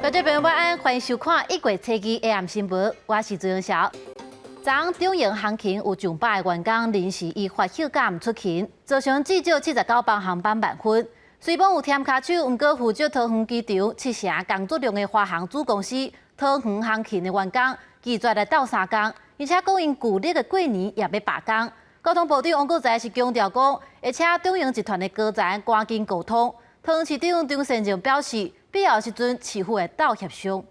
觀眾朋友晚安，歡迎收看一月初二 AM 新聞，我是朱永曉。昨昏長榮航勤有上百个員工臨時依法休假毋出勤，造成至少79班航班慢分。雖罔有踮跤手，毋過負責桃園機場七成工作量的華航子公司桃園航勤的員工拒絕來鬥相共，而且講𪜶舊曆的過年也欲罷工。交通部長王國材是強調講，會請長榮集團的高層趕緊溝通。桃園市長張善政表示，必要時陣市府會鬥協商。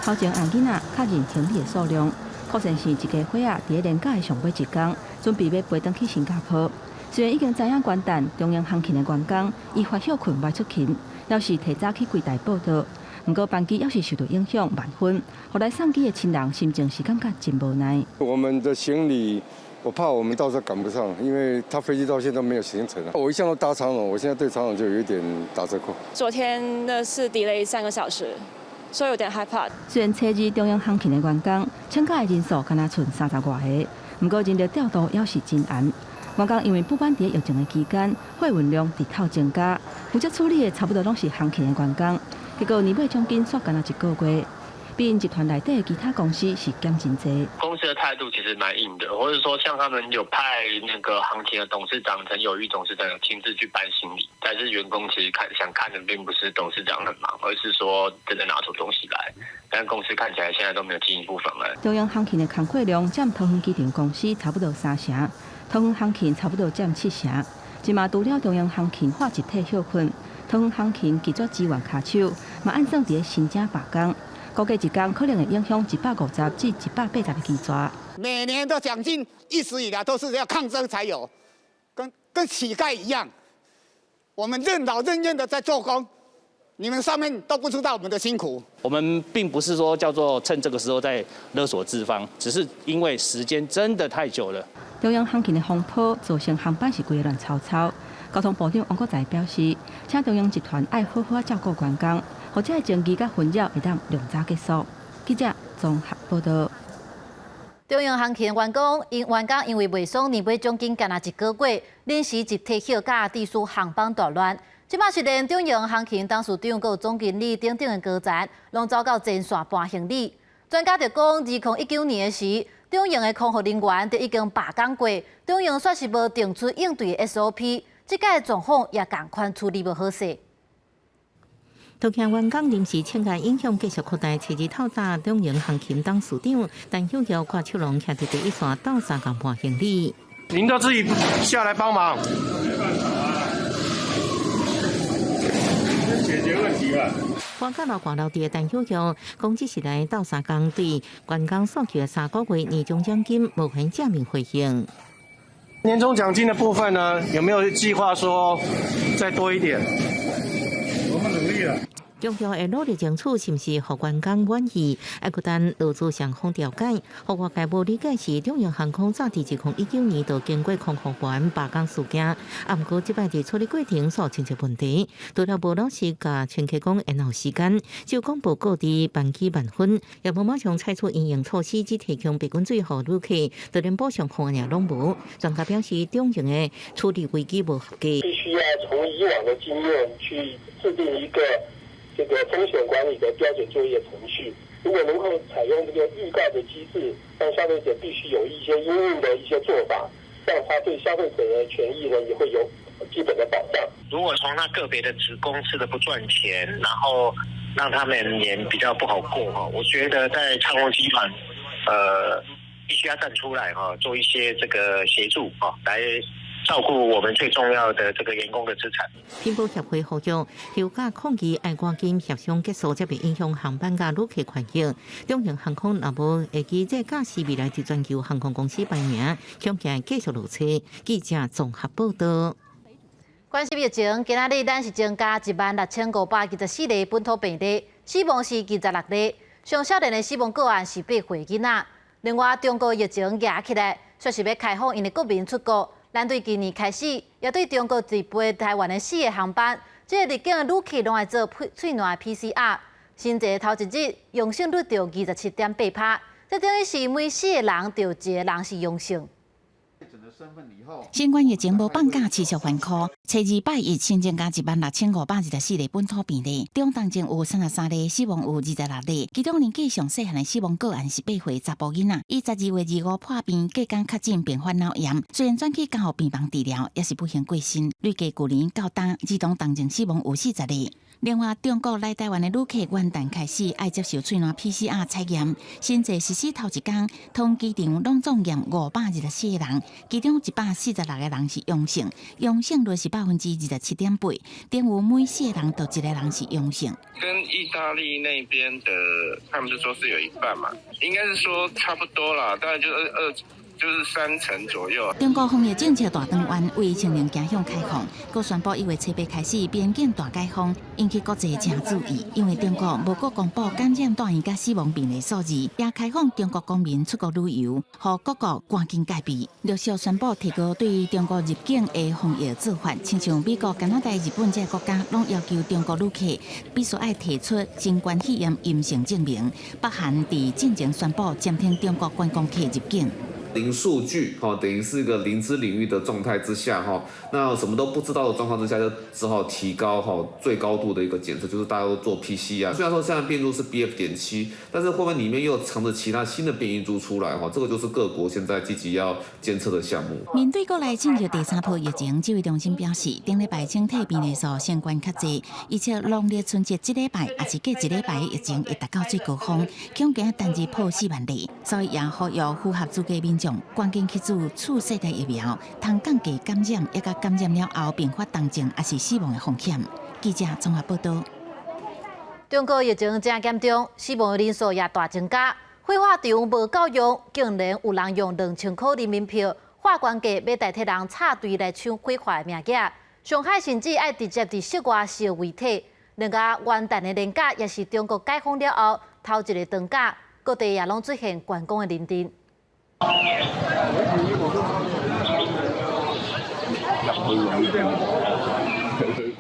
頭前按囡仔確認行李的數量，確實是一家伙仔佇咧連假的上尾一工，準備欲飛轉去新加坡。雖然已經知影元旦長榮航勤的員工依法歇睏無出勤，猶是提早去櫃台報到。毋過班機猶是受到影響慢分，予來送機的親人心情是感覺真無奈。我們的行李，我怕我們到時候趕不上，因為他飛機到現在都沒有行程。我一向都搭長榮，我現在對長榮就有一點打折扣。昨天那是 delay 3個小時，所以有點害怕。雖然初二長榮航勤的員工請假的人數敢若賰30外個，毋過人力調度猶是真嚴。員工因為補班佇疫情的期間，貨運量直透增加，負責處理的差不多攏是航勤的員工。結果年尾獎金煞干焦一個月，比𪜶集團內底的其他公司是減真濟。公司的態度其實蠻硬的，或者說像他們有派那個航勤的董事長陳有玉董事長有親自去搬行李，但是員工其實看想看的並不是董事長很忙，而是說真的拿出東西來。但公司看起來現在都沒有進一步方案。長榮航勤的工課量佔桃園機場公司差不多三成，桃園航勤差不多佔七成。這馬除了長榮航勤劃集體歇睏，桃園航勤拒絕支援跤手，嘛按算佇咧申請罷工，估計一工可能會影響150至180個機組。每年的獎金一直以來都是要抗爭才有，跟乞丐一樣。我們任勞任怨的在做工，你們上面都不知道我們的辛苦。我們並不是說叫做趁這個時候在勒索資方，只是因為時間真的太久了。長榮航勤的風波造成航班是規個亂糟糟。交通部長王國材表示，請長榮集團愛好好照顧員工，予這个爭議佮紛擾會當量早結束。記者綜合報道。長榮航勤員工𪜶員工因為袂爽年尾獎金干焦一個月，臨時集體休假，致使航班大亂。這馬是連長榮航勤董事長、佮總經理等等的高層，攏走到前線搬行李。專家就講，2019年的時，長榮的空服人員就已經罷工過，長榮煞是無定出應對的 SOP，這擺的狀況也仝款處理無好勢。桃園員工臨時請假影響繼續擴大，初二透早長榮航勤董事長陳曉耀掛手籠徛佇第一線鬥相共搬行李。您都自己下來幫忙，解決問題啊！搬到樓掛樓地的陳曉耀講，這是來鬥相共對員工訴求的3個月年終獎金無還正面回應。年終獎金的部分呢，有沒有計劃說再多一點？我們努力了。強調會努力爭取，是毋是予員工滿意？猶閣等勞資雙方調解。予外界無理解是，長榮航空早佇2019年就經過空服員罷工事件，啊，毋過這擺佇處理過程煞出現問題，除了無老實共乘客講延後時間，就公布告知班機慢分，也無馬上採取因應措施，只提供白滾水予旅客，就連補償方案也攏無。專家表示，長榮的處理危機無合格，必須要從以往的經驗去制定一個這個風險管理的標準作業程序，如果能夠採用這個預告的機制，讓消費者必須有一些因應的一些做法，這樣他對消費者的權益呢也會有基本的保障。如果從那個別的子公司的不賺錢，然後讓他們也比較不好過哈，我覺得在長榮集團，必須要站出來哈，做一些這個協助啊，來照顧我們最重要的這個員工的資產。拼保協會呼籲休假抗議愛趕緊協商結束，才袂影響航班佮旅客權益。長榮航空若無會記這駕駛未來佇全球航空公司排名，恐驚繼續落車。記者綜合報道。關心疫情，今仔日咱是增加16,524例本土病例，死亡是26例。上少年的死亡個案是8歲囡仔。另外，中國疫情嚴起來，說是欲開放𪜶的國民出國。咱對今年開始，也對中國直飛台灣的四個航班，這個入境的旅客攏愛做喙瀾 PCR。新這頭一日陽性率著27.8趴，這等於是每四個人就一個人是陽性。新冠疫情無放假，持續還科。初二拜一新增加16,524例本土病例，中重症有33例，死亡有26例。其中年紀上細漢的死亡個案是8歲查埔囡仔，伊12月25破病，隔工確診並發腦炎，雖然轉去加護病房治療，也是不幸過身。累計舊年到今，兒童重症死亡有40例。另外，中國來台灣的旅客元旦開始愛接受喙瀾 PCR 採驗，新制實施頭一工，桃園機場攏總驗524個人，其中146個人是陽性，陽性率是27.8%，等於每四個人就一個人是陽性。跟意大利那邊的，他們就說是有一半嘛，應該是說差不多啦，大概就二二。就是三成左右。中國防疫政策大轉彎，為清零走向開放，閣宣布1月初8開始邊境大解封，引起國際誠注意。因為中國無閣公布感染住院佮死亡病例數字，也開放中國公民出國旅遊，予各國趕緊戒備。陸續宣布提高對中國入境的防疫做法，親像美國、加拿大、日本這个國家，攏要求中國旅客必須愛提出新冠肺炎陰性證明。北韓佇進前宣布暫停中國觀光客入境。零數據，哈，等於是一個零知領域的狀態之下，哈，那什麼都不知道的狀況之下，就只好提高哈最高度的一個檢測，就是大家都做 PCR。雖然說現在變株是 BF 點七，但是會不會裡面又藏着其他新的變異株出來？哈，這個就是各國現在積極要監測的項目。面對國內進入第三波疫情，指揮中心表示，頂禮拜整體病例數升懸較濟，預測農曆春節這禮拜抑是過一禮拜的疫情會達到最高峰，恐驚單日破4萬例，所以也呼籲符合資格民眾趕緊去注次世代疫苗，通降低感染，抑佮感染了後併發重症抑是死亡的風險。記者綜合報道。中國疫情誠嚴重，死亡的人數也大增加。火化場無夠用，竟然有人用2000箍人民幣劃懸價欲代替人插隊來搶火化的名額。上海甚至愛直接佇室外燒遺體。連個元旦的連假也是中國解封了後頭一個長假，各地也攏出現觀光的人陣。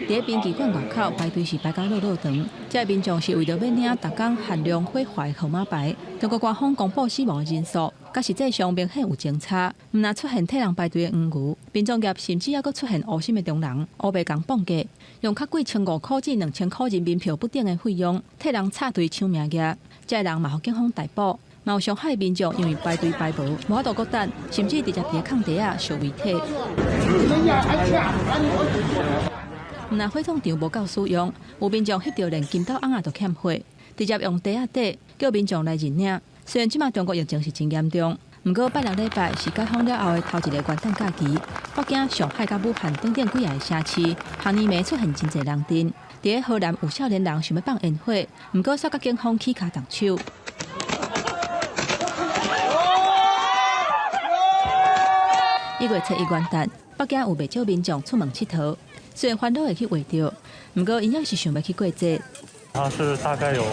佇殯儀館外口排隊是排甲落落長，這民眾是為著欲領逐工限量火化的號碼牌。中國官方公布死亡的人數，佮實際上明顯有增差，毋但出現替人排隊的黃牛，殯葬業甚至猶閣出現烏心的中人，烏白共報價，用較貴1500至2000箍人民幣不等的費用，替人插隊搶名額，這个人嘛予警方逮捕。嘛有上海民眾因為排隊排無，無法度閣等，甚至直接佇空地仔燒遺體。毋但火葬場無夠使用，有民眾翕著連金斗甕仔都欠火，直接用袋仔底叫民眾來認領。雖然這馬中國疫情是真嚴重，毋過拜六禮拜是解封了後的頭一個元旦假期，北京、上海佮武漢等等幾个城市，跨年暝出現真濟人陣。佇咧河南有少年人想欲放煙火，毋過煞佮警方起跤動手。1月初1元旦，北京有袂少民眾出門𨑨迌，雖然煩惱會去穢著，毋過𪜶猶是想欲去過節。他是大概有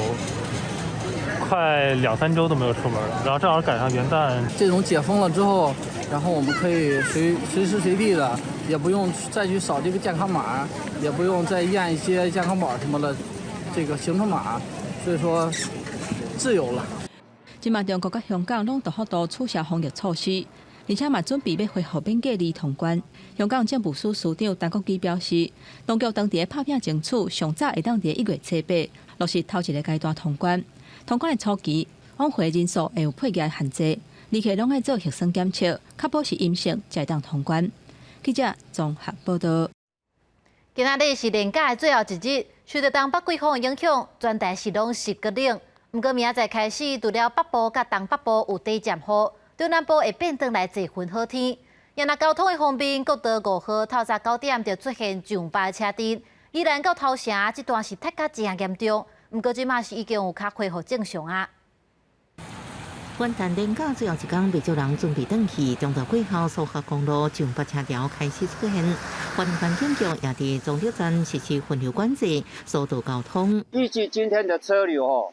快兩三週都沒有出門了，然後正好趕上元旦。這種解封了之後，然後我們可以隨隨時隨地的，也不用再去掃這個健康碼，也不用再驗一些健康寶什麼的，這個行程碼，所以說自由了。這馬中國佮香港攏大幅度取消防疫措施。而且嘛，準備欲恢復免隔離通關。香港政務司司長陳國基表示，當局當佇咧拍拚爭取，上早會當佇1月初8落實頭一个階段通關。通關的初期，往回人數會有配額限制，旅客攏愛做核酸檢測，確保是陰性才會當通關。記者綜合報道。今仔日是連假的最後一日，受著東北季風的影響，全台是攏濕閣冷。毋過明仔載開始，除了北部佮東北部有短暫雨。中南部會變轉來濟雲好天，若若交通的方面，國道5號透早9點就出現上百車陣，宜蘭到頭城這段是塞甲誠嚴重，毋過這馬是已經有較恢復正常啊。元旦連假最後一工，袂少人準備轉去。中晝過後，蘇花公路上北車條開始出現，花蓮縣警局也佇中壢站實施分流管制，疏導交通。預計今天的車流哦，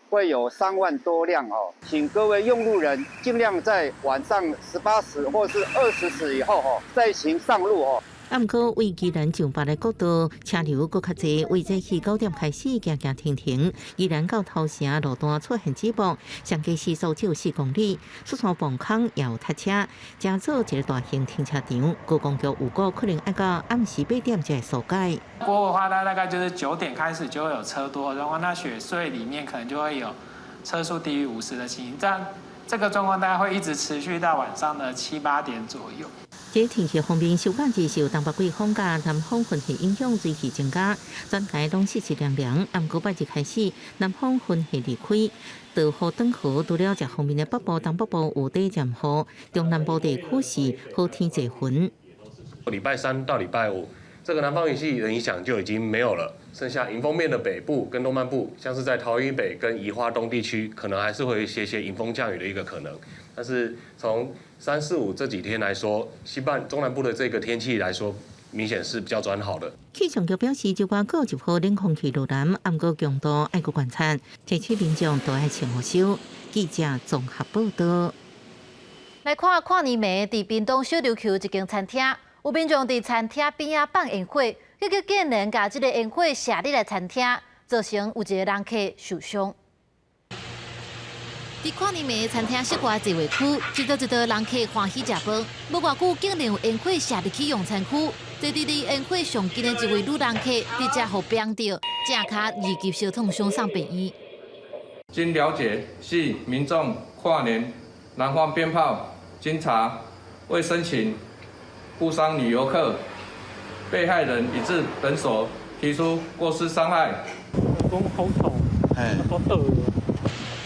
會有3萬多輛哦，請各位用路人盡量在晚上18時或是20時以後哦，再行上路哦。啊，毋過為宜蘭上北的國道車流閣較濟，為早起9點開始行行停停。宜蘭到頭城路段出現擠爆，上加時速只有4公里，雪山崩空也有塞車，成做一个大型停車場。觀光局預估可能愛到暗時8點才會疏解。過的話，它大概就是9點開始就會有車多，然後那雪隧裡面可能就會有車速低於50的情形，這樣這個狀況大概會一直持續到晚上的七八點左右。這天氣方面，收假日受東北季風佮南方雲系影響，水汽增加，全台攏濕濕涼涼。毋過拜日開始，南方雲系離開，大雨轉雨，除了這方面的北部、東北部有短暫雨，中南部地區是好天濟雲。禮拜三到禮拜五，這個南方雲系的影響就已經沒有了，剩下迎風面的北部跟東半部，像是在桃園北跟宜花東地區，可能還是會有一些些迎風降雨的一個可能。但是從三四五這幾天來說，西半中南部的這個天氣來說，明顯是比較轉好的。氣象局表示，就外閣一波冷空氣落南，毋過強度愛閣觀察，提醒民眾都愛穿雨衫。記者綜合報道。來看跨年暝，佇屏東小琉球一間餐廳，有民眾佇餐廳邊仔放煙火，結果竟然共這个煙火射入來餐廳，造成有一个人客受傷。佇跨年暝餐廳室外座位區，一桌一桌人客歡喜食飯，無偌久竟然有煙火射入去用餐區。坐佇離煙火上近的一位女人客，直接予煏著，正跤二級燒燙傷送病院。經了解，係民眾跨年燃放鞭炮，經查未申請誤傷女遊客，被害人已至本所提出過失傷害。講好痛，好倒。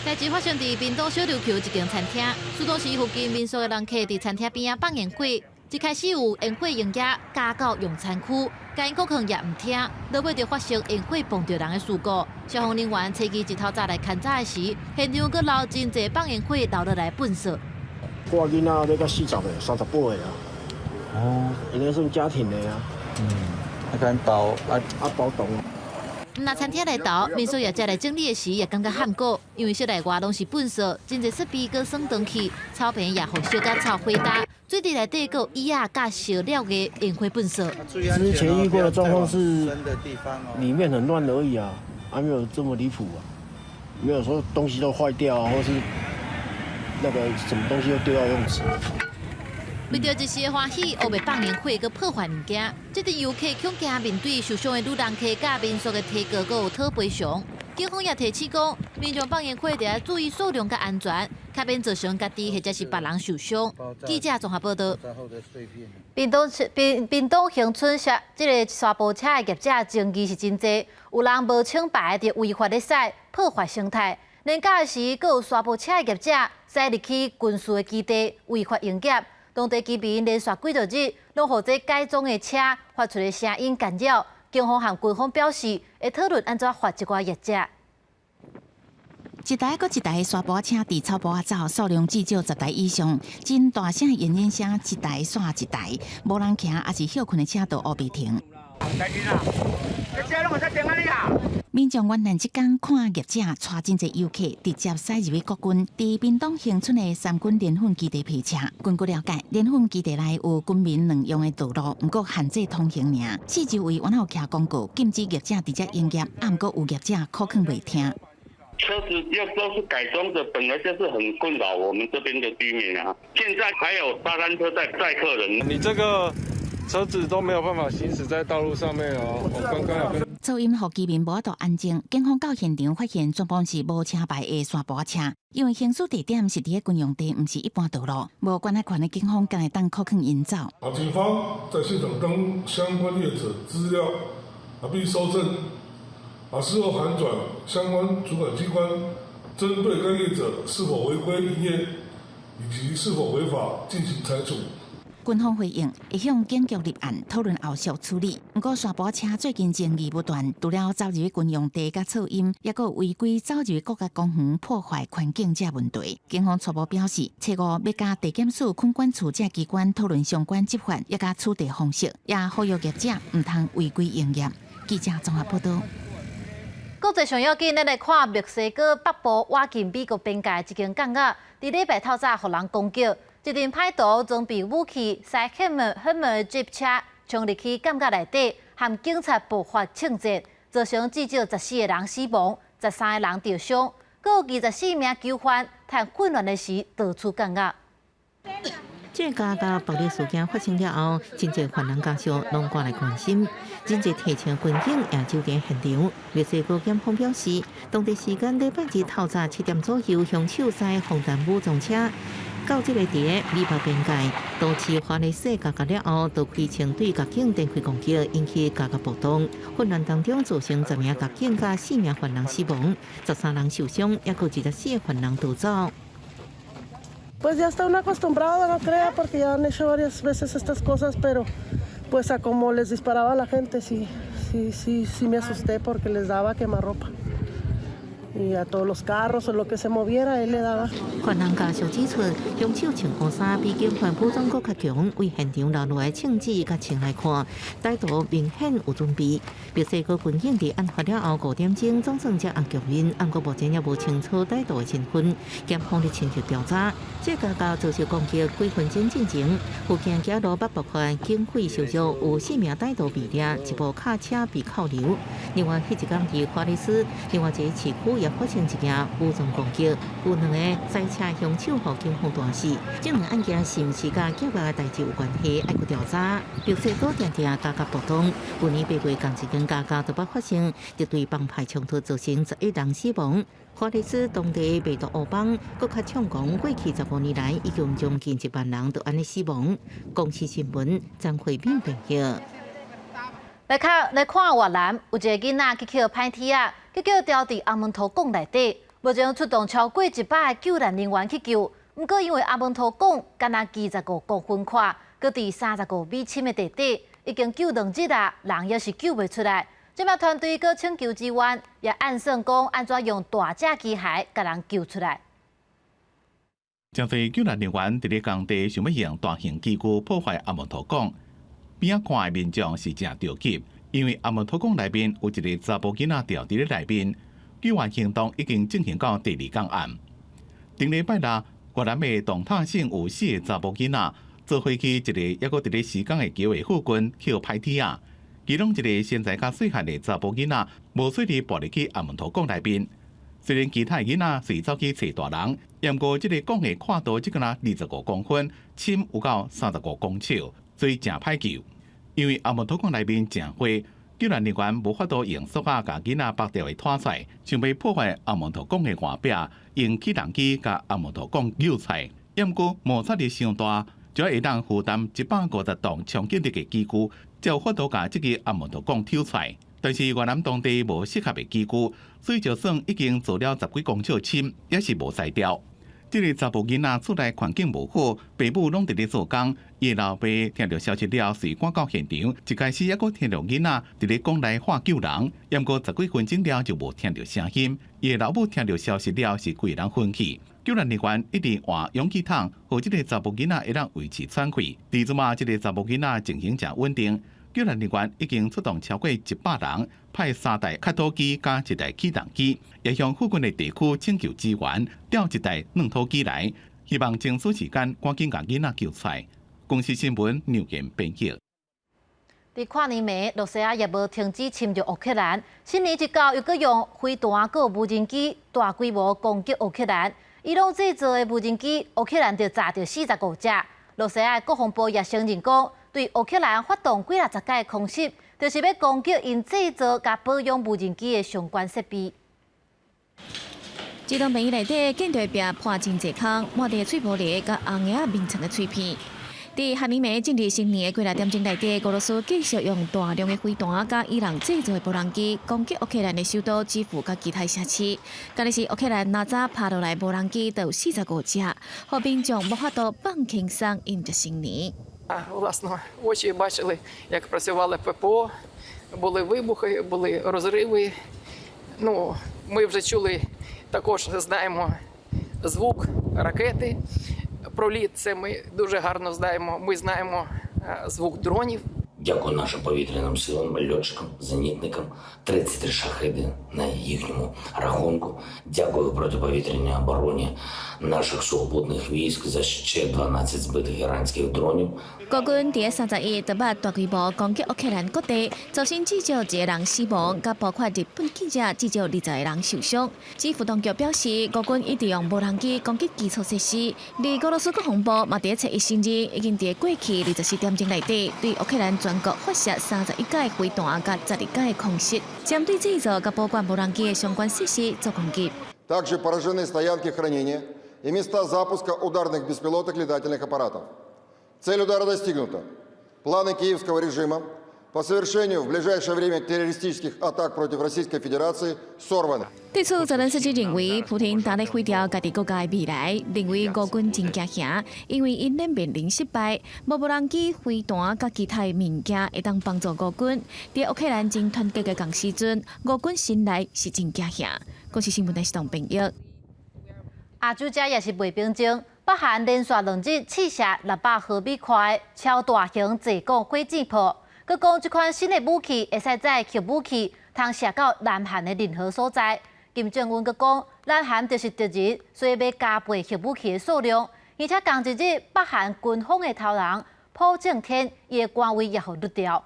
代誌發生佇屏東小琉球一間餐廳，出動時附近民宿的人客佇餐廳邊仔放煙火，一開始有煙火營業加到用餐區，共𪜶講勸也毋聽，落尾就發生煙火碰著人的事故。消防人員初二一透早來勘查的時，現場閣留真濟放煙火流落來糞掃。我囡仔欲到40個、38個啊。哦，𪜶咧算家庭的啊。嗯，啊，共𪜶包啊啊包動。毋但餐廳內頭，民宿業者來整理的時，也感覺罕過，因為室內外攏是糞掃，真濟設備閣損斷去，草坪也予燒甲臭火焦，水池內底閣有椅仔佮燒了的煙火糞掃。之前遇過的狀況是裡面很亂而已啊，還沒有這麼離譜啊，沒有說東西都壞掉啊，或是那個什麼東西都丟到泳池。為著一時的歡喜，烏白放煙火，閣破壞物件，這陣遊客恐驚面對受傷的女人客佮民宿的提告，閣有討賠償。警方也提醒講，民眾放煙火著愛注意數量佮安全，較免造成家己或者是別人受傷。記者綜合報道。屏東屏屏東恆春社這个沙埔車的業者爭議是真濟，有人無廠牌佇違法咧駛，破壞生態。連假時，閣有沙埔車的業者駛入去軍事的基地，違法營業。當地居民連續幾多日，攏予這改裝的車發出的聲音干擾。警方和軍方表示，會討論按怎罰這寡業者。一台閣一台的沙埔車佇草埔仔走，數量至少10台以上，真大聲的引擎聲，一台煞一台，無人騎抑是歇睏的車都烏白停。民眾元旦這工看業者帶真濟遊客直接駛入去國軍佇屏東恆春的三軍聯訓基地泊車。根據了解，聯訓基地內有軍民兩用的道路，毋過限制通行爾。四周圍原來有徛公告，禁止業者佇遮營業，啊，毋過有業者苦勸袂聽。車子又都是改裝的，本來就是很困擾我們這邊的居民啊。現在還有沙灘車在載客人，你這個車子都沒有辦法行駛在道路上面哦。我剛剛有跟。噪音予居民無法度安靜，警方到現場發現全部是無車牌的沙埔車，因為行駛地點是佇個軍用地，毋是一般道路，無管轄權的警方敢會當苦勸𪜶走。啊，警方在現場登相關業者資料，啊，並搜證，啊，事後函轉相關主管機關，針對該業者是否違規營業以及是否違法進行查處。軍方回應會向警局立案討論後續處理。毋過沙埔車最近爭議不斷，除了走入去軍用地佮噪音，抑閣違規走入去國家公園破壞環境這問題。警方初步表示，初五欲佮地檢署、墾管處這機關討論相關執法，抑佮處理方式，也呼籲業者毋通違規營業。記者綜合報道。國際上要緊，咱來看墨西哥北部倚近美國邊界一間監獄，佇禮拜透早予人攻擊，一陣歹徒裝備武器，駛 Hummer Jeep 車衝入去監獄內底，和警察爆發槍戰，造成至少14個人死亡，13個人著傷，閣有24名囚犯趁混亂的時逃出監獄。這個加暴力事件發生了後，真濟犯人家屬攏過來關心，真濟提槍軍警也駐佇現場。墨西哥檢方表示，當地時間禮拜日透早7點左右，兇手駛防彈武裝車到這個佇美墨邊界都市華雷斯加價了後，就開槍對獄警展開攻擊，引起加價暴動。混亂當中造成10名獄警佮4名犯人死亡，13人受傷，抑閣24個犯人逃走。 Pues ya está uno acostumbrado, no crea, porque ya han hecho varias veces estas cosas, pero pues a como les disparaba la gente, sí, sí, sí, sí me asusté porque les daba quemarropa. Y a todos los carros o lo que se moviera, él le daba. 犯人家屬指出，兇手穿烏衫比警方武裝閣較強，為現場留落來槍支佮槍來看，歹徒明顯有準備。墨西哥軍警佇案發了後5點鐘總算接案局面，毋過目前猶無清楚歹徒的身份，檢方咧深入調查。這家家遭受攻擊幾分鐘進前，附近街路北爆發警匪相撞，有四名歹徒被掠，一部卡車被扣留。另外，彼一工佇華里斯，另外一個市區也發生一件武裝攻擊，有兩個賽車兇手予警方彈死。這兩案件是毋是佮劫獄的代誌有關係？愛閣調查。墨西哥定定加價暴動，舊年8月仝一間加價都捌發生，敵對幫派衝突造成11人死亡。華里斯當地賣毒黑幫閣較暢講，過去15年來已經將近1萬人都按呢死亡。公視新聞張惠敏編譯。來看來看越南有一個囡仔去抾歹鐵仔，結果牢佇紅毛土管內底，目前出動超過100個救難人員去救，毋過因為紅毛土管干焦25公分寬，閣佇35米深的地底，已經救2日啦，人猶是救袂出來。這擺團隊閣請求支援，也按算講按怎用大隻機械共人救出來。誠濟救難人員佇咧工地想欲用大型機具破壞紅毛土管，邊仔看的民眾是誠著急，因為紅毛土管內面有一个查埔囡仔牢佇咧內面。救援行動已經進行到第二工暗。頂禮拜六，越南的洞塔省有四个查埔囡仔坐飛機一个猶閣佇咧施工的橋的附近抾歹鐵仔，其中一个身材較細漢的查埔囡仔無細膩跋入去紅毛土管內面。雖然其他的囡仔隨走去揣大人，毋過這个管的闊度只敢若25公分，深有夠35公尺，所以誠歹救。因為紅毛土管內面誠火，救難人員無法度用索仔共囡仔縛著的拖出來，想欲破壞紅毛土管的外壁，用起重機共紅毛土管扭出來。毋過摩擦力傷大，只會當負擔150噸衝擊力的機具，才有法度共這个紅毛土管抽出來。但是越南當地無適合的機具，所以就算已經鑿了十幾公尺深，也是無使牢。這个查埔囡仔厝內環境無好，爸母攏佇咧做工。伊老爸聽著消息了，隨趕到現場，一開始猶閣聽著囡仔佇咧講內喊救人，毋過十幾分鐘了就無聽著聲音。伊老母聽著消息了，是規个人昏去。救難人員一直換氧氣筒，予這个查埔囡仔會當維持喘氣。佇這馬，這个查埔囡仔情形誠穩定。救難人員已經出動超過100人，派三台挖土機佮一台起重機，也向附近的地區請求支援，調一台軟土機來，希望爭取時間，趕緊共囡仔救出來。公視新聞劉健編譯。佇跨年暝，羅西亞也無停止侵略烏克蘭。新年一到，又閣用飛彈閣無人機大規模攻擊烏克蘭。伊朗製造的無人機，烏克蘭就炸著45隻。羅西亞國防部也承認講，對烏克蘭發動幾若十擺空襲，就是欲攻擊𪜶製造佮保養無人機的相關設備。這棟病院內底見著壁破真濟空，滿地碎玻璃佮紅葉仔眠層的碎片。佇跨年暝進入新年的幾若點鐘內底，俄羅斯繼續用大量的飛彈佮伊朗製造的無人機攻擊烏克蘭的首都基輔佮其他城市。敢若是烏克蘭若早拍落來無人機就有45隻，予民眾無法度放輕鬆迎接新年。 Власно, очі бачили, як працювали ППО, були вибухи, були розриви. Ну, ми вже чули, також знаємо звук ракети. Проліт це ми дуже гарно знаємо. Ми знаємо звук дронів. Дякую нашим повітряним силам, льотчикам, зенітникам. 33 шахеди на їхньому рахунку. Дякую протиповітряній обороні наших сухопутних військ за ще 12 збитих іранських дронів. 俄軍佇31就捌大規模攻擊烏克蘭各地，造成至少一个人死亡，佮包括日本記者至少20個人受傷。指揮當局表示，俄軍一直用無人機攻擊基礎設施，而俄羅斯國防部嘛佇初一承認，已經佇過去24點鐘內底對烏克蘭全國發射31架飛彈佮12架空襲，針對製造佮保管無人機的相關設施做攻擊。 Также поражены стоянки хранения и места запуска ударных беспилотных летательных аппаратов. Цель удара достигнута. Планы киевского режима по совершению в ближайшее время террористических атак против Российской Федерации сорваны. 對此，澤連斯基認為，普丁當咧毀掉家己國家的未來，認為俄軍真驚嚇，因為𪜶咧面臨失敗，無人機、飛彈佮其他的物件會當幫助俄軍。佇烏克蘭真團結的仝時陣，俄軍心內是真驚嚇。公視新聞台是當編譯。亞洲遮也是袂平靜。北韓連續兩日試射600毫米寬的超大型濟港火箭炮，閣講這款新的武器會使載核武器，通射到南韓的任何所在。金正恩閣講，南韓就是敵人，所以欲加倍核武器的數量。而且仝一日，北韓軍方的頭人朴正天，伊的官位也予撤掉。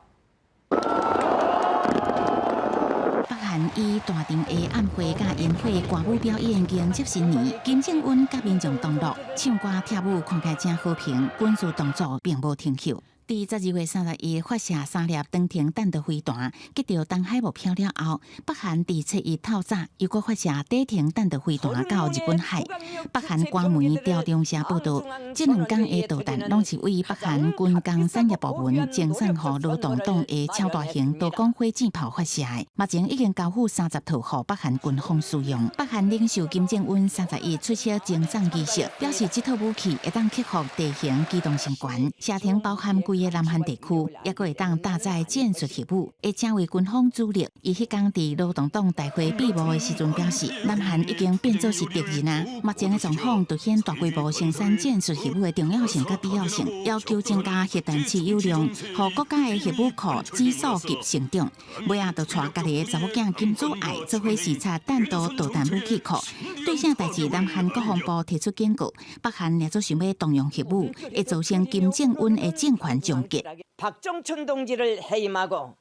北韓以大場的暗會佮煙火歌舞表演迎接新年，金正恩佮民眾同樂，唱歌跳舞，看起來誠和平，軍事動作並無停歇。佇12月31發射三粒長程彈道飛彈，擊著東海目標了後，北韓佇初一透早又閣發射短程彈道飛彈到日本海。北韓官媒朝中社報導，這兩工的導彈攏是對北韓軍工產業部門贈送予勞動黨的超大型多管火箭炮發射的。目前已經交付30套予北韓軍方使用。北韓領袖金正恩31出席贈送儀式，表示這套武器會當克服地形機動性懸，射程包含規个南韓地區，抑閣會當搭載戰術核武，會成為軍方主力。伊彼工佇勞動黨大會閉幕的時陣表示，南韓已經變做是敵人啊！目前的狀況凸顯大規模生產戰術核武的重要性佮必要性，要求增加核彈持有量，予國家的核武庫指數級成長。尾仔就帶家己的查某囝金主愛做伙視察彈道導彈武器庫。對這代誌，南韓國防部提出警告，北韓若做想欲動用核武，會造成金正恩的政權終結。 박정천 동지를 해임하고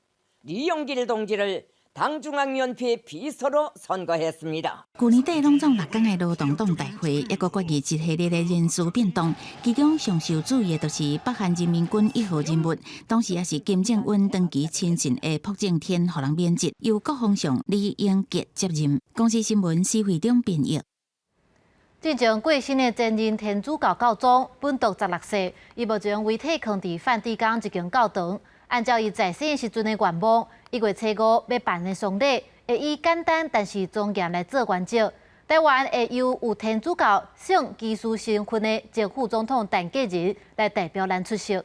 리영길 동지를 당중앙위원회 비서로 선거했습니다。 舊年底攏總六工的勞動黨大會，抑閣決議一系列的人事變動，其中上受注意的就是北韓人民軍一號人物，當時也是金正恩長期親信的朴正天，予人免職，由國防相李英傑接任。公視新聞施惠中編譯。進前過身的前任天主教教宗本篤十六世，伊目前遺體囥佇梵蒂岡一間教堂。按照伊在生時陣的願望，1月初五欲辦的喪禮，會以簡單但是莊嚴來做原則。台灣會由有天主教聖騎士身份的前副總統陳建仁來代表咱出席。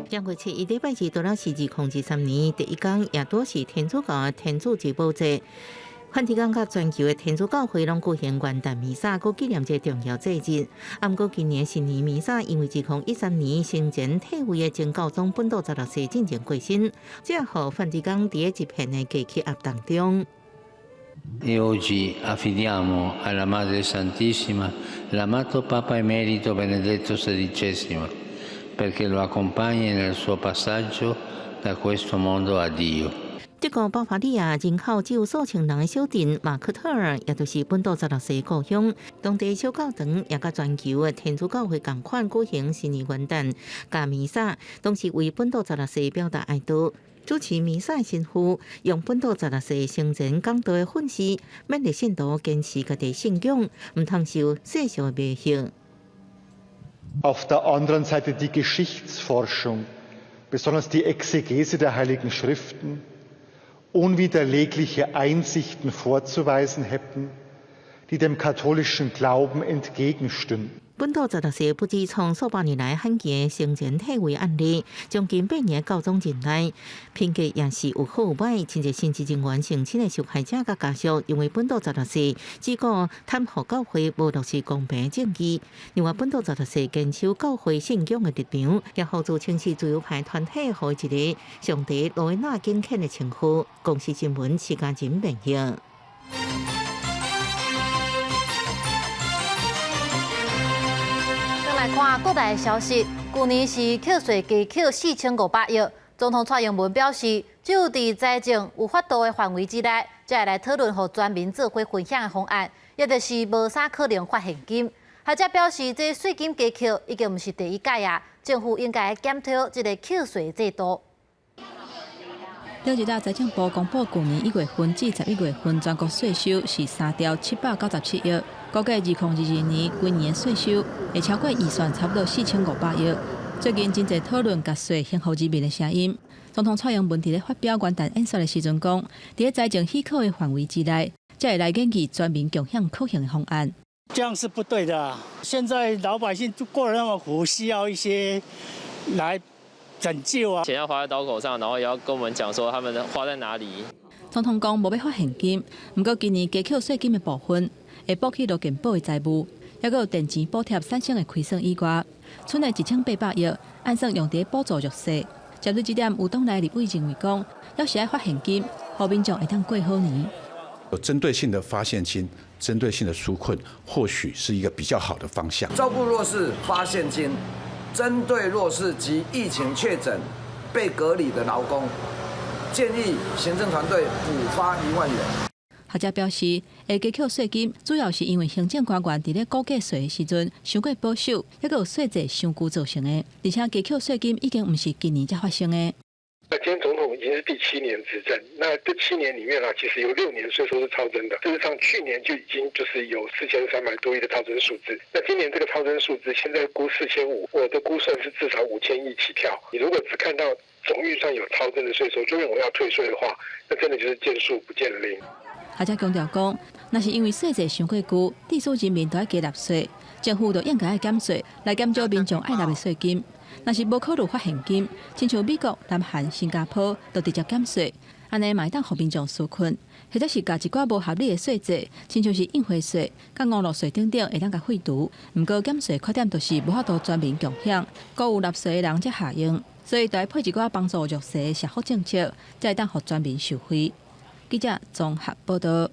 2月7日禮拜二，除了是2023年第一工，也拄是天主教的天主節保節。梵蒂岡佮全球的天主教會攏舉行元旦彌撒，閣紀念這個重要節日。毋過今年新年彌撒，因為2013年生前退位的前教宗本篤十六世進前過身，這予梵蒂岡佇一片的低氣壓當中。 E oggi affidiamo alla Madre Santissima l'amato Papa Emerito Benedetto XVI perché lo accompagni nel suo passaggio da questo mondo a Dio。德國巴伐利亞人口只有數千人的小鎮馬克特爾，也就是本篤十六世故鄉，當地小教堂也佮全球的天主教會仝款舉行新年元旦佮彌撒，同時為本篤十六世表達哀悼。主持彌撒的神父用本篤十六世生前講道的訓示，勉勵信徒堅持家己信仰，毋通受世俗的迷惑。 Auf der anderen Seite die Geschichtsforschung, besonders die Exegese der Heiligen Schriften, unwiderlegliche Einsichten vorzuweisen hätten, die dem katholischen Glauben entgegenstünden. 本篤十六世不止創數百年來罕見的生前退位案例，將近8年教宗任內，評價也是有好有歹。真濟神職人員、性侵的受害者佮家屬認為本篤十六世只顧袒護教會，無落實公平正義。另外，本篤十六世堅守教會信仰的立場，也予自稱是自由派團體予伊一个上帝羅威納警犬的稱呼。公視新聞徐家仁編譯。來看國內的消息，舊年是扣稅加扣4500億。總統蔡英文表示，只有佇財政有法度的範圍之內，才會來討論予全民做伙分享的方案，也就是無啥可能發現金。學者表示，這稅金加扣已經毋是第一屆啊，政府應該檢討這個扣稅制度。頂一日財政部公布，舊年1月份至11月份全國稅收是3兆797億，估計2022年規年的稅收會超過預算差不多4500億。最近真濟討論加稅還予人民的聲音。總統蔡英文佇咧發表元旦演說的時陣講，佇咧財政許可的範圍之內，才會來研議全民共享可行的方案。這樣是不對的。現在老百姓過得那麼苦，需要一些來拯救啊！錢要花在刀口上，然後也要跟我們講說他們花在哪裡。總統講無欲發現金，毋過今年加扣稅金的部分會補去勞健保的債務，抑閣有電錢補貼產生的虧損以外，賰的1800億按算用佇補助弱勢。針對這點，有黨內立委認為講，猶是愛發現金，予民眾會當過好年。有針對性的發現金，針對性的紓困，或許是一個比較好的方向。照顧弱勢發現金。針對弱勢及疫情確診被隔離的勞工，建議行政團隊補發1萬元。學者表示，會加扣稅金，主要是因為行政官員佇咧估計稅的時陣，傷過保守，抑閣有稅制傷舊造成的。而且加扣稅金已經毋是今年才發生的。那今天總統已經是第七年執政，那這七年裡面啊，其實有6年稅收是超增的。事實上，去年就已經就是有4300多億的超增數字。那今年這個超增數字，現在估4500，我的估算是至少5000億起跳。你如果只看到總預算有超增的稅收，就認為要退稅的話，那真的就是見樹不見林。學者強調講，若是因為稅制傷過舊，致使人民都愛加納稅，政府就應該愛減稅，來減少民眾愛納的稅金。若是無考慮發現金，親像美國、南韓、新加坡都直接減稅，按呢嘛會當予民眾紓困，或者是共一寡無合理的稅制，親像是印花稅、佮娛樂稅等等，會當共廢除。毋過減稅缺點就是無法度全民共享，閣有納稅的人才合用，所以著愛配一寡幫助弱勢的社福政策，才會當予全民受惠。記者綜合報導。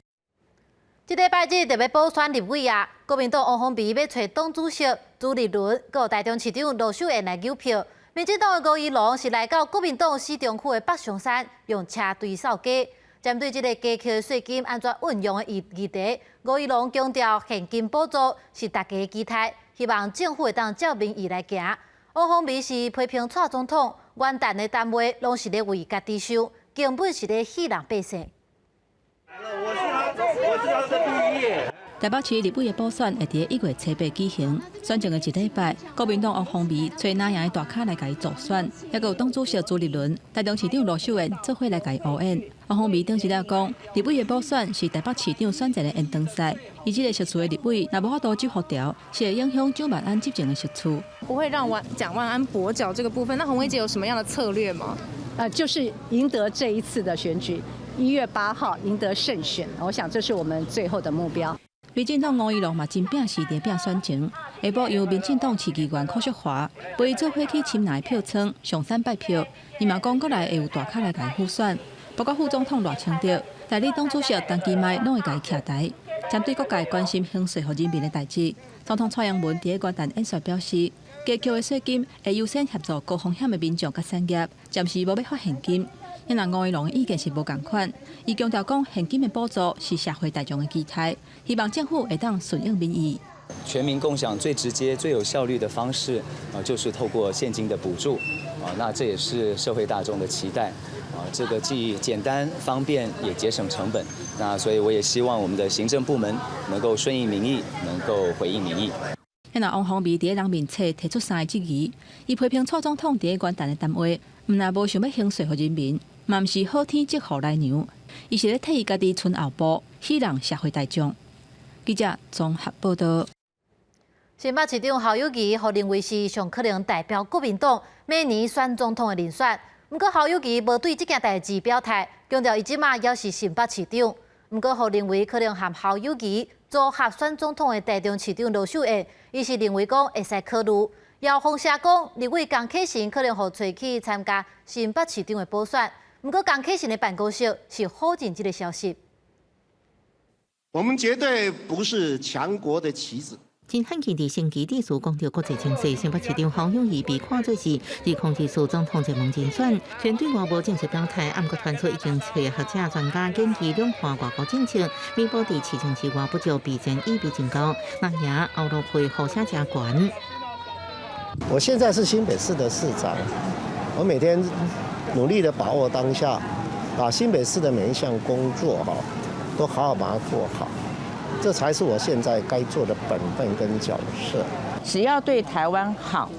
這禮拜日就欲補選立委啊！國民黨王鴻薇欲揣黨主席朱立倫，閣有台中市長盧秀燕來搝票。民進黨的吳怡農是來到國民黨死忠區的北松山，用車隊掃街。針對這个加扣稅金按怎運用的議題，吳怡農強調現金補助是大家的期待，希望政府會當照民意來行。王鴻薇是批評蔡總統元旦的談話，攏是咧為家己想，根本是咧戲弄百姓。台北市立委的補選會佇1月初8舉行，選前的一禮拜，國民黨王鴻薇揣藍營的大咖來共伊助選，抑閣有黨主席朱立倫、台中市長盧秀燕做伙來共伊呼應。王鴻薇頂一日講，立委的補選是台北市長選戰的延長賽，伊這个席次的立委若無法度守予牢，是會影響蔣萬安執政的席次。不會讓蔣萬安跛腳這個部分，那鴻薇姐有什麼樣的策略嗎？就是贏得這一次的選舉，1月8號贏得勝選，我想這是我們最後的目標。民進黨吳怡農嘛真拚時佇拚選情，下晡由民進黨市議員柯淑華陪伊做伙去深藍票倉上山拜票，伊嘛講閣來會有大咖來共伊輔選，包括副總統賴清德、代理黨主席陳其邁攏會共伊徛台。針對各界關心還稅予人民的代誌，總統蔡英文佇元旦演說表示，加扣的稅金會優先協助高風險的民眾佮產業，暫時無欲發現金。因為吳怡農的意見是無仝款，伊強調講現金的補助是社會大眾的期待，希望政府會當順應民意。全民共享最直接、最有效率的方式啊，就是透過現金的補助啊，那這也是社會大眾的期待啊。這個既簡單方便，也節省成本。那所以我也希望我們的行政部門能夠順應民意，能夠回應民意。那王鴻薇佇人面冊提出三个質疑，伊批評蔡總統佇元旦的談話，毋但無想欲還稅予人民，嘛毋是好天則予來娘，伊是咧替伊家己賰後步，戲弄社會大眾。記者綜合報導。新北市長侯友宜予認為是上可能代表國民黨明年選總統的人選。毋過侯友宜無對這件代誌表態，強調伊這馬猶是新北市長。毋過予認為可能和侯友宜組合選總統的台中市長盧秀燕，伊是認為講會使考慮。姚風社講，立委江啟臣可能予揣去參加新北市長的補選。毋過江啟臣的辦公室是否認這个消息。我們絕對不是強國的棋子。真罕見佇星期日講著國際情勢，新北市長侯友宜被看做是2024總統熱門人選，雖然對外無正式表態，毋過傳出已經揣學者專家研究兩岸外交政策，彌補佇市政之外不足，備戰意味真高，那贏侯盧配呼聲誠懸。我現在是新北市的市長，我每天努力的把握當下，把新北市的每一項工作哈，都好好把它做好。這才是我現在該做的本分跟角色。只要對台灣好，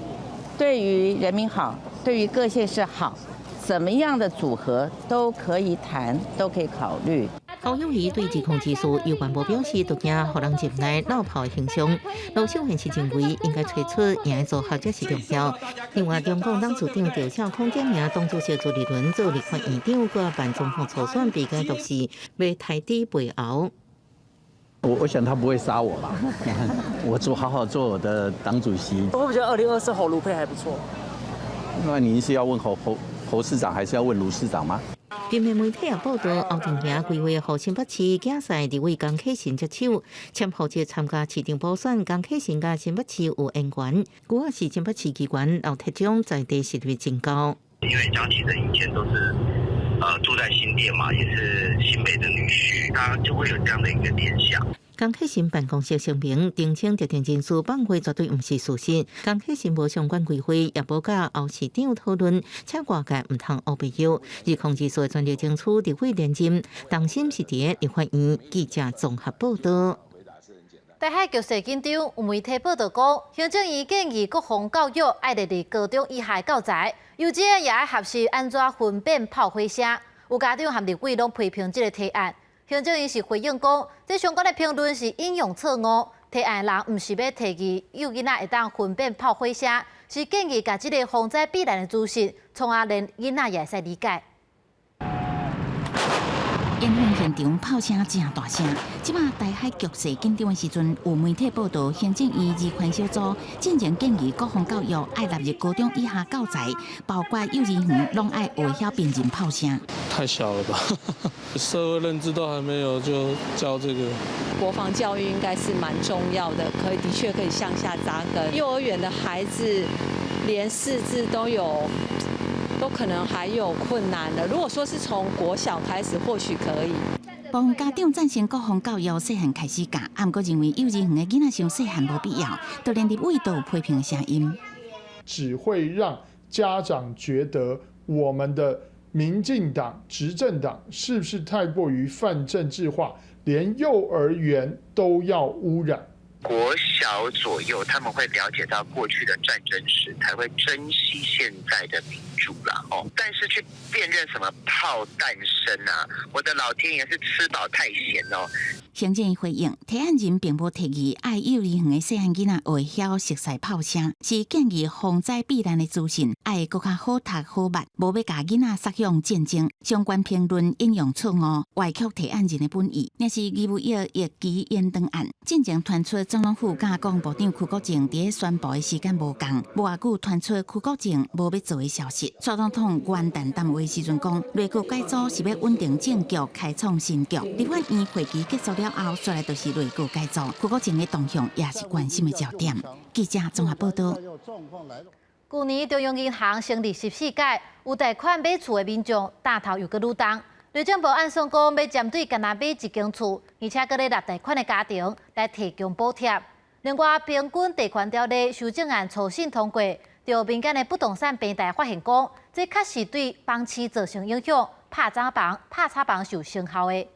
對於人民好，對於各縣市好，怎麼樣的組合都可以談，都可以考慮。侯友宜對2024猶原無表示，都驚予人入來落跑的形象。盧秀燕是認為應該揣出贏的組合才是重要。另外，中共董事長趙少康點名黨主席朱立倫做立法院長，閣辦總統初選被解讀是欲刣豬背猴。我想他不會殺我吧？我做好好做我的黨主席。我覺得2024侯盧配還不錯。那您是要問侯市長，還是要問盧市長嗎？平面媒體也報道，侯陣營規劃予新北市競賽立委江啟臣接手，簽負責參加市長補選。江啟臣佮新北市有淵源，主要是新北市議員劉鐵章在地實力真高。因為江啟臣以前都是住在新店嘛，也是新北的女婿，他就會有這樣的一個聯想。江啟臣辦公室聲明，澄清特定人士放話絕對毋是事實。江啟臣無相關規劃，也無佮侯市長討論，請外界毋通烏白轎。2024的全力爭取立委連任，重心是佇立法院。記者綜合報道。台海局勢緊張，有媒體報道講，行政院建議國防教育愛列入高中以下教材，幼稚園也愛學習按怎分辨炮火聲。有家長和立委攏批評這个提案。行政院是回應講，這相關的評論是引用錯誤，提案人毋是欲提議幼囡仔會當分辨炮火聲，是建議共這个防災避難的資訊，創啊連囡仔也會使理解。演訓現場炮聲誠大聲，這馬台海局勢緊張的時陣，有媒體報道，行政院兒權小組進前建議國防教育愛納入高中以下教材，包括幼兒園攏愛學曉辨認炮聲。太小了吧？社會認知都還沒有就教這個。國防教育應該是蠻重要的，可以的確可以向下扎根。幼兒園的孩子連識字都有。都可能還有困難的。如果說是從國小開始，或許可以。部分家長贊成國防教育細漢開始教，毋過認為幼兒園的囡仔傷細漢無必要，就連立委都有批評聲音。只會讓家長覺得我們的民進黨執政黨是不是太過於泛政治化，連幼兒園都要污染？國小左右，他們會了解到過去的戰爭史，才會珍惜現在的民主啦。哦，但是去辨認什麼炮彈聲啊，我的老天爺是吃飽太閒哦。行政院回應，提案人並無提議愛幼兒園的細漢囡仔會曉熟似炮聲，是建議防災避難的資訊愛閣較好讀好捌，無欲共囡仔捒向戰爭。相關評論引用錯誤，歪曲提案人的本意。若是義務役役期延長案，進前傳出總統府佮國防部長邱國正佇咧宣布的時間無仝，無偌久傳出邱國正無欲做的消息。蔡總統元旦談話時陣講，內閣改組是欲穩定政局，開創新局。立法院會期結束了後，煞來就是內閣改組，邱國正的動向也是關心的焦點。記者綜合報道。舊年中央銀行升利息四擺，有貸款買厝的民眾擔頭又閣愈重。內政部按算講，欲針對干焦買一間厝，而且閣咧納貸款的家庭來提供補貼。另外，平均地權條例修正案初審通過，著民間的不動產平台發現講，這確實對房市造成影響，拍炒房、拍炒房是有成效的。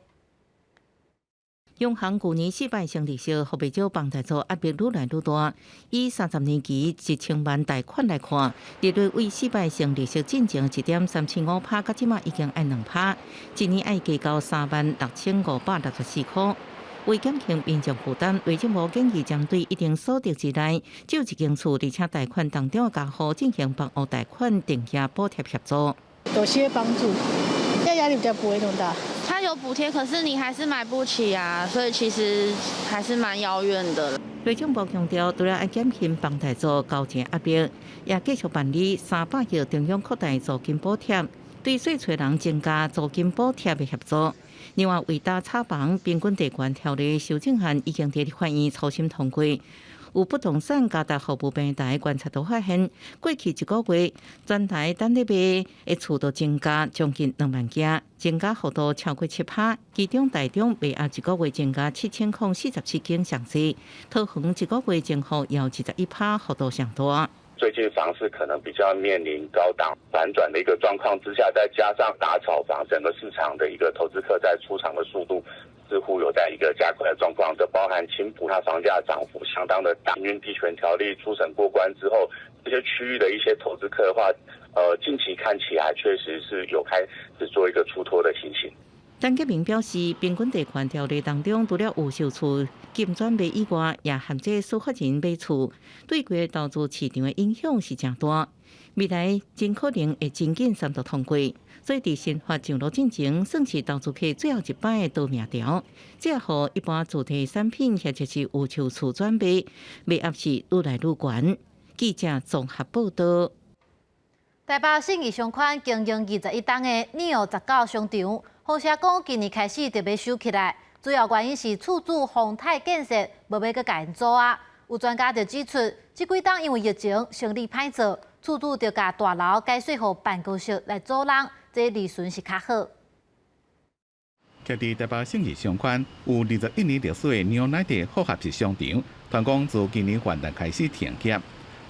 央行舊年四擺升利息，予袂少房貸族壓力愈來愈大。以30年期1000萬貸款來看，利率為四擺升利息進前1.375趴，到這馬已經愛2趴，一年愛加交36,564箍。為減輕民眾負擔，內政部建議針對一定所得之內，借一間厝而且貸款當中的家戶進行房屋貸款定額補貼協助。有些幫助，這壓力比較不會那麼大。他有補貼，可是你還是買不起啊，所以其實還是蠻遙遠的。內政部強調，除了愛減輕房貸族交錢壓力，也繼續辦理300億中央擴大租金補貼，對細揣人增加租金補貼的協助。另外，違搭炒房平均地權條例修正案已經佇立法院初審通過。有不動產加大服務平台觀察到發現，過去一個月全台等咧賣的厝都增加將近2萬間，增加幅度超過7%。其中台中賣壓一個月增加7047間上濟，桃園一個月增幅有21%，幅度上大。最近房市可能比較面臨高檔反轉的一個狀況之下，再加上打炒房，整個市場的一個投資客在出場的速度似乎有在一個加快的狀況，這包含青埔，它房價漲幅相當的大。平均地權條例初審過關之後，這些區域的一些投資客的話，近期看起來確實是有開始做一個出脫的情形。陳潔明表示，平均地權條例當中，除了有售厝禁轉賣以外，也限制司法人買厝，對規個投資市場的影響是誠大。未來真可能會真緊三讀通過，所以佇新法上路進前，算是投資客最後一擺的逃命條。這予一般主題產品或者是有售厝轉賣，賣壓是愈來愈懸。記者綜合報道。台北信義商圈經營21冬的 NEO 19商場，風聲講今年開始就欲收起來，主要原因是厝主宏泰建設無欲閣共𪜶租啊。有專家就指出，這幾冬因為疫情生意歹做，厝主就共大樓改稅予辦公室來租人，這利潤是較好。徛佇台北信義商圈有21年歷史的 NEO 19複合式商場，傳講自今年元旦開始停業。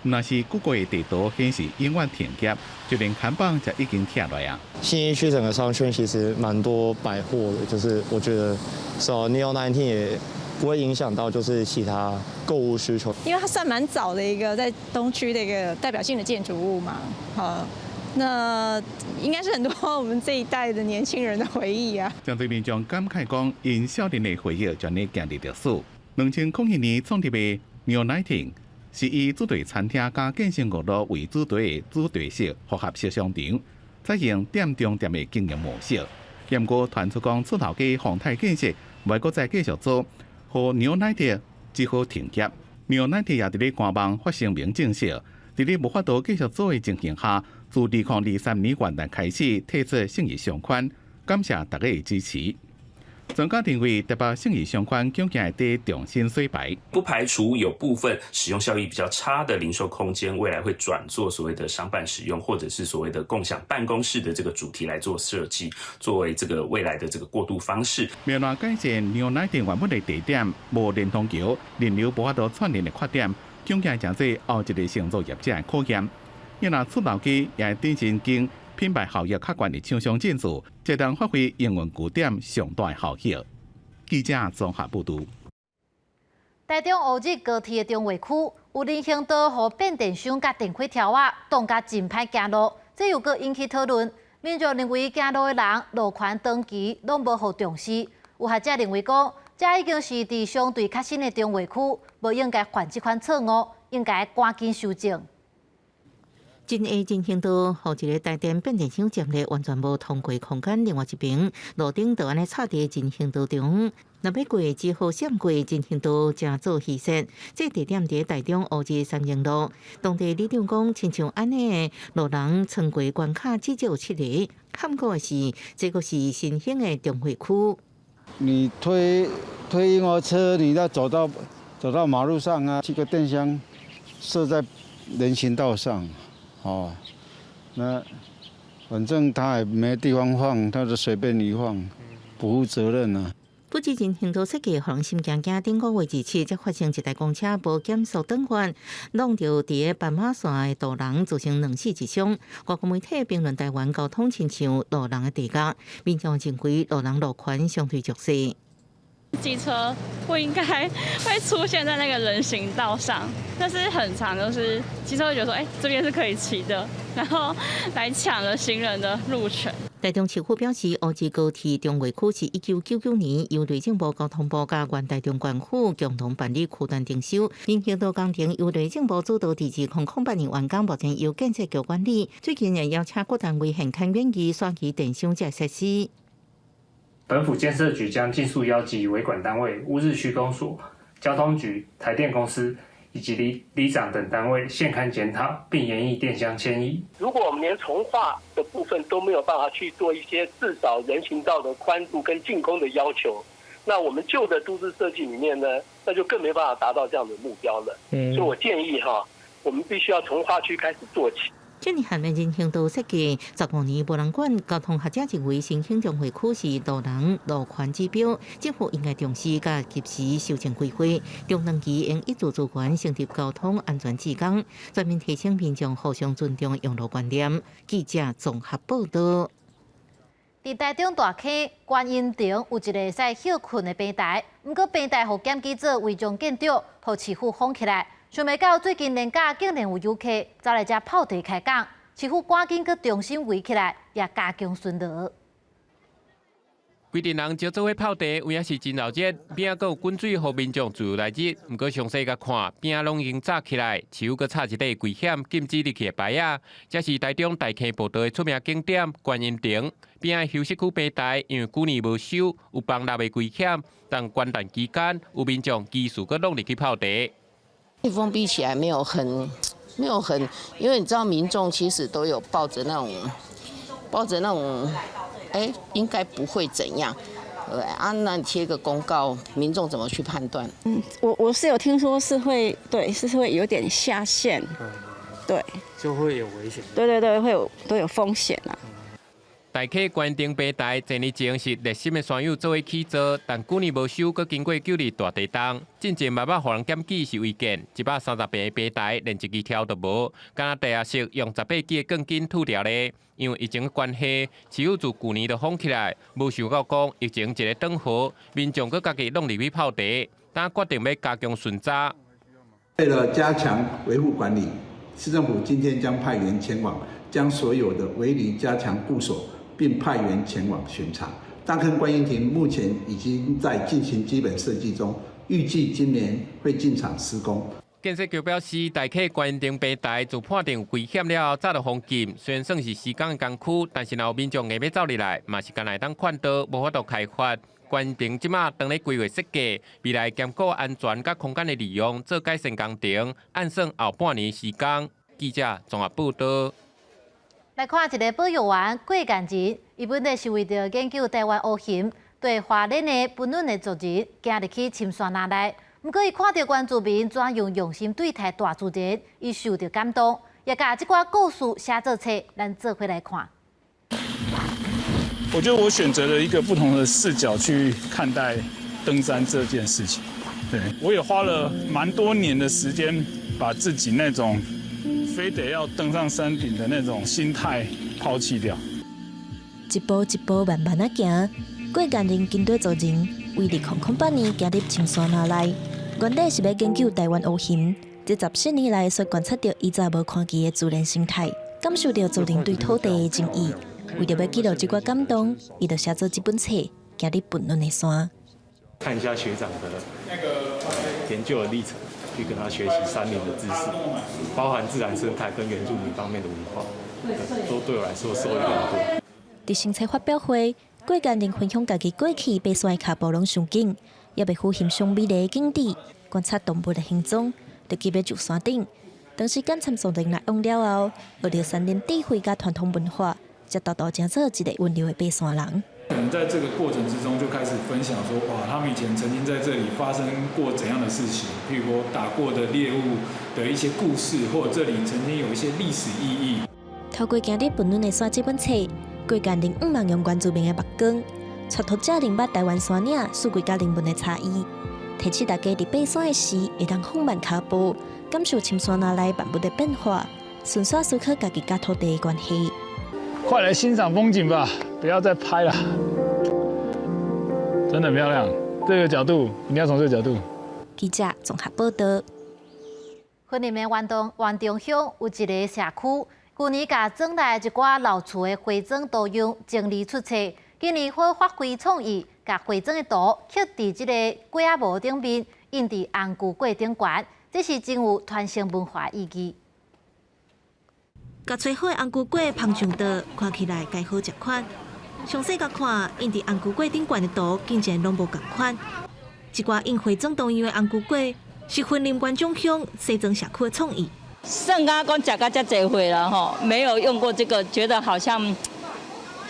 若是谷歌的地圖顯示永遠停業，就連看板就已經拆落來啊。信義區整個商圈其實蠻多百貨的，就是我覺得，so Neo 19也不會影響到就是其他購物需求。因為它算蠻早的一個在東區的一個代表性的建築物嘛，好，那應該是很多我們這一代的年輕人的回憶啊。針對民眾感慨講，𪜶少年的回憶將呢行入歷史。2001年創立的 Neo 19是以主題餐廳佮健身娛樂為主題的主題式複合式商場，採用店中店的經營模式。不過傳出講，厝頭家宏泰建設無閣再繼續租，予 Neo 19只好停業。Neo 19也佇咧官網發聲明證實，佇咧無法度繼續租的情形下，自2023年元旦開始退出信義商圈，感謝大家的支持。專家認為，台北信義商圈恐驚會得重新洗牌，不排除有部分使用效益比較差的零售空間，未來會轉做所謂的商辦使用，或者是所謂的共享辦公室的這個主題來做設計，作為這個未來的這個過渡方式。明來改善 Neo 19原本的地點無連通橋，人流無法度串聯的缺點，恐驚成做後一個承租業者的考驗。若厝頭家也會轉身經品牌效益較懸的廠商進駐，才能發揮營運據點上大的效益。記者綜合報導。台中烏日高鐵的重劃區有人行道予變電箱佮電火柱仔擋甲真歹行路，這又閣引起討論。民眾認為行路的人路權長期攏無予重視，有學者認為講，這已經是佇相對較新的重劃區，無應該犯這款錯誤，應該趕緊修正。真下人行道，予一个台電變電箱佔咧，完全無通過空間。另外一邊，路燈就按呢插佇人行道中，若欲過只好閃過人行道，才做虛設。這地點佇台中烏日三莺路，當地里長講，親像按呢的路人穿過關卡至少有七个。坎坷的是，這個是新興的重劃區。你推嬰兒車，你要走到馬路上啊，這個電箱設在人行道上。哦，那反正他也沒地方放，他就隨便一放，不負責任啊。不止人行道設計，予人心驚驚。頂個月27，才發生一台公車無減速轉彎，挵著佇个斑馬線的途人，造成兩死一傷。外國媒體評論台灣交通親像路人的地獄，民眾認為路人路權相對弱勢。機車不應該會出現在那個人行道上，但是很常就是機車會覺得說，欸，這邊是可以騎的，然後來搶了行人的路權。台中市府表示，烏日高鐵中衛區是1999年由內政部交通部佮原台中縣府共同辦理區段徵收，人行道工程由內政部主導，佇2008年完工，目前由建設局管理。最近也邀請各單位現勘願意選取電箱這設施。本府建設局將盡速邀集維管單位、烏日區公所、交通局、台電公司以及里里長等單位現勘檢討，並研議電箱遷移。如果我們連重劃的部分都沒有辦法去做一些至少人行道的寬度跟淨空的要求，那我們舊的都市設計裡面呢，那就更沒辦法達到這樣的目標了。所以我建議哈，我們必須要從劃區開始做起。這年項的人行道設計15年無人管，交通學者認為新興重劃區是路人路權指標，政府應該重視佮及時修正規劃，中長期應挹注資源成立交通安全志工，全面提升民眾互相尊重用路觀念。記者綜合報道。佇台中大坑觀音亭有一個會使歇睏的平台，毋過平台予檢舉做違章建築，予市府封起來。想袂到最近連假竟然有遊客走來遮泡茶開講，市府趕緊閣重新圍起來，也加強巡邏。規陣人招做伙泡茶，有影是真鬧熱，邊仔閣有滾水予民眾自由來熱。毋過詳細共看，邊仔攏已經紮起來，市府閣插一塊危險禁止入去的牌仔。這是台中大坑步道的出名景點觀音亭，邊仔休息區平台，因為舊年無修，有崩落的危險。但元旦期間有民眾繼續閣攏入去泡茶。封閉起來沒有很，因為你知道民眾其實都有抱着那種，哎，應該不會怎樣，對啊，那你貼個公告，民眾怎麼去判斷？嗯，我是有聽說是會，對，是會有點下陷，對，就會有危險。對對對，會有都有風險啊。大溪觀音亭平台，前年前是熱心的山友做伙起造，但舊年無修，閣經過九二大地動，進前嘛捌予人檢舉是違建，130坪的平台連一支柱都無，敢若地下室用18支的鋼筋揬牢咧。因為疫情的關係，市府自舊年就封起來，無想到講疫情一个轉好，民眾閣家己攏入去泡茶，但決定欲加強巡查。為了加強維護管理，市政府今天將派員前往，將所有的圍籬加強固守，並派員前往巡查。大坑觀音亭目前已經在進行基本設計中，預計今年會進場施工。建設局表示，大溪觀音亭平台自判定有危險了後，早就封禁。雖然算是施工的工區，但是若有民眾硬欲走入來，嘛是干焦會當勸導，無法度開罰。觀音亭這馬當咧規劃設計，未來兼顧安全佮空間的利用，做改善工程，按算後半年施工。記者綜合報道。來看一个保育員郭建仁，伊本來是為著研究台灣烏熊對花蓮的芬崙的族人，行入去深山林內。毋過伊看著原住民怎樣用心對待大自然，伊受著感動，也共這寡故事寫做冊，咱做伙來看。我覺得我選擇了一個不同的視角去看待登山這件事情。對，我也花了蠻多年的時間，把自己那種非得要登上山頂的那種心態拋棄掉。一步一步慢慢仔行，郭建仁跟綴族人，為2008年行入深山林內，原底是欲研究台灣烏熊，這14年來所觀察著以前無看見的自然生態，感受著族人對土地的情意。為著欲記錄這寡感動，伊就寫做這本冊，行入芬崙的山。看一下學長的研究的歷程，去跟他學習山林的知識，包含自然生態跟原住民方面的文化，都對我來說受益良多。佇新冊發表會，郭建仁分享家己過去爬山的跤步攏上緊，猶袂赴欣賞美麗的景致，觀察動物的行蹤，就急欲上山頂。長時間參族人來往了後，學著山林智慧佮傳統文化，才沓沓成做一个溫柔的爬山人。可能在這個過程之中就開始分享說，哇，他們以前曾經在這裡發生過怎樣的事情，譬如說打過的獵物的一些故事，或者這裡曾經有一些歷史意義。透過行入芬崙的山這本冊，郭建仁向望用原住民的目光，帶讀者認捌台灣山嶺四季佮人文的差異，提醒大家佇爬山的時，會當放慢跤步，感受深山林內萬物的變化，順紲思考家己佮土地的關係。快來欣賞風景吧，不要再拍了，真的很漂亮。這個角度一定要從這個角度。記者綜合報道。雲林的員當員中鄉有一个社區，舊年共庄內一寡老厝的花磚圖樣整理出冊，今年閣發揮創意，共花磚的圖刻佇這個粿仔模頂面，印佇紅龜粿頂懸，這是真有傳承文化意義。共揣好的紅龜粿捧上桌，看起來該好食款。詳細共看，印佇紅龜粿頂懸的圖，竟然攏無仝款。這寡印花磚圖樣的紅龜粿，是雲林元長鄉西庄社區的創意。算敢講食甲遮濟歲啦吼，沒有用過這個，覺得好像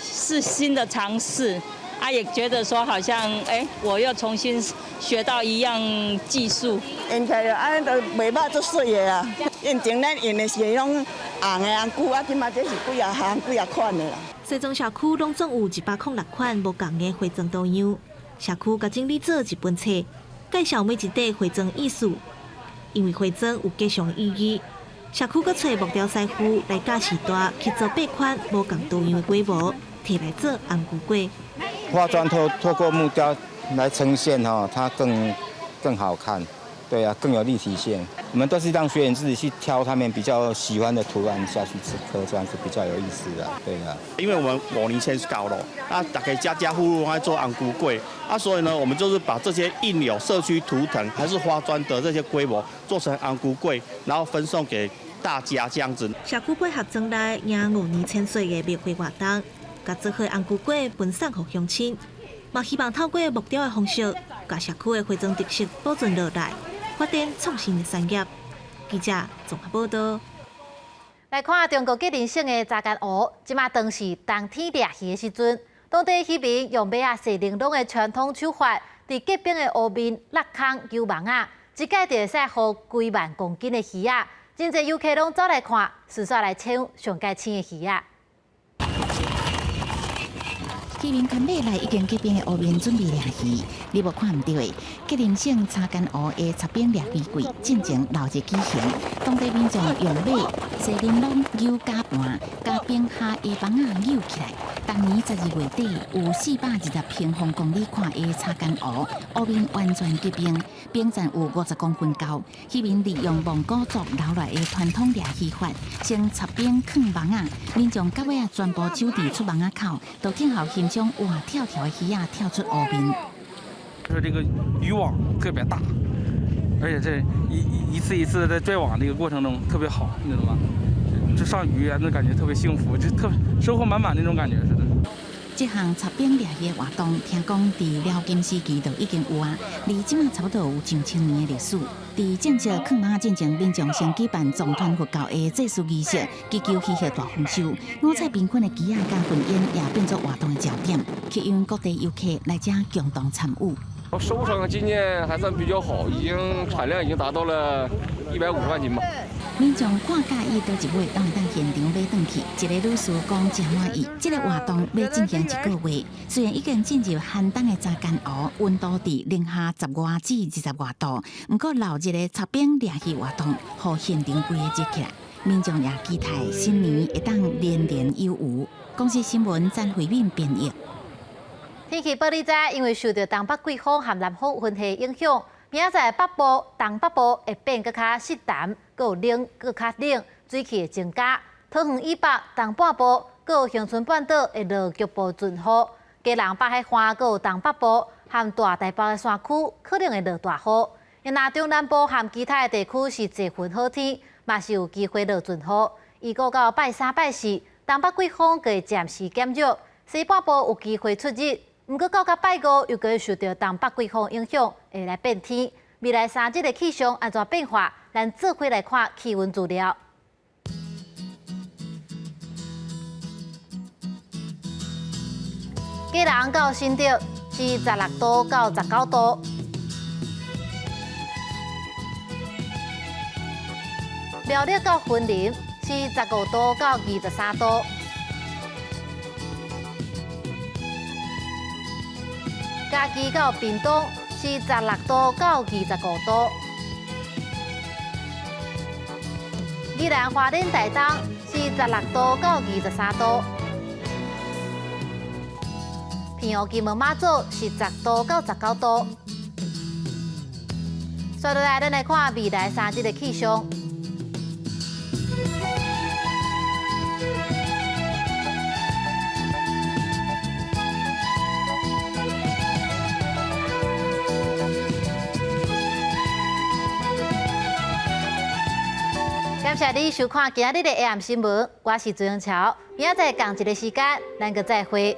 是新的嘗試，啊，也覺得說好像，欸，我又重新學到一樣技術。用起來按呢就袂歹，足媠的啊。以前咱用的是彼種紅的紅龜，啊，這馬這是幾仔項幾仔款的啦。西庄社區攏總有106款無仝的花磚圖樣，社區共整理做一本冊，介紹每一塊花磚意思，因為花磚有吉祥意義。社區閣揣木雕師傅來教序大去做八款無仝圖樣的粿模，提來做紅龜粿。花磚透過木雕來呈現，哈，它更好看，對啊，更有立體性。我們都是讓學員自己去挑他們比較喜歡的圖案下去刻，這樣子比較有意思啊，對啊。因為我們5年前搞了，啊，大家家家戶戶都愛做紅龜粿，啊，所以呢，我們就是把這些印有社區圖騰還是花磚的這些規模做成紅龜粿，然後分送給大家這樣子。社區配合莊內迎5年千歲的廟會活動，共做好紅龜粿分送予鄉親，嘛希望透過木雕的方式，共社區的花磚特色保存落來，發展創新的產業。記者綜合報道。來看中國吉林省的查干湖，這馬當是冬天掠魚的時陣，當地漁民用馬仔繫鈴鐺的傳統手法，佇結冰的湖面落空勾網仔，一擺就會使予幾萬公斤的魚仔。真濟遊客攏走來看，順紲來搶上蓋鮮的魚仔。漁民牽馬來已經結冰的湖面準備掠魚，你無看毋著的。吉林省查干湖的插冰掠魚季進前鬧熱舉行，當地民眾用馬、繫鈴鐺、扭絞盤，共冰下的網仔扭起來。當年12月底，有420平方公里寬的查干湖，湖面完全結冰，冰層有50公分高。漁民利用蒙古族留來的傳統掠魚法，先插冰囥網仔，民眾到尾仔全部守佇出網仔口，就等候欣賞活跳跳的魚仔跳出湖面。說這個漁網特別大，而且這一次一次在拽網這個過程中特別好，你知道嗎？這上魚那感覺特別幸福，就特收穫滿滿那種感覺似的。這項插冰掠魚活動，聽講佇遼金時期就已經有啊，離這馬差不多有上千年的歷史。佇正式囥網仔進前，民眾先舉辦藏傳佛教的祭祀儀式，祈求漁獲大豐收。五彩繽紛的旗仔佮雲煙也變作活動的焦點，吸引各地遊客來遮共同參與。收成今年還算比較好，已經產量已經達到了150萬斤吧。民眾看佮意佗一尾，攏會當現場買轉去。一個女士講誠滿意，這個活動欲進行一個月，雖然已經進入寒冬的查干湖，溫度佇零下10外至20外度，毋過鬧熱的插冰掠魚活動，予現場規个熱起來。民眾也期待新年會當連年有餘。公視新聞詹慧敏編譯。天氣報你知，因為受著東北季風和南風雲系影響，明仔載北部、東北部會變閣較濕澹，閣有冷，閣較冷，水汽會增加。桃園以北、東半部，閣有恆春半島會落局部陣雨。基隆北海岸閣有東北部和大台北的山區可能會落大雨。若中南部和其他的地區是濟雲好天，嘛是有機會落陣雨。預估到拜三、拜四，東北季風會暫時減弱，西半部有機會出日。毋過到拜五又閣受著東北季風影響，會來變天。未來3日的氣象按怎變化？咱做伙來看氣溫資料。基隆到新竹是16度到19度，苗栗到雲林是15度到23度。嘉義到屏東是16度到25度，宜蘭花蓮台東是16度到23度，澎湖金門馬祖是10度到19度。接落來，咱來看未來3日的氣象。謝你收看今仔日的下暗新聞，我是朱永橋，明仔載仝一个時間，咱閣再會。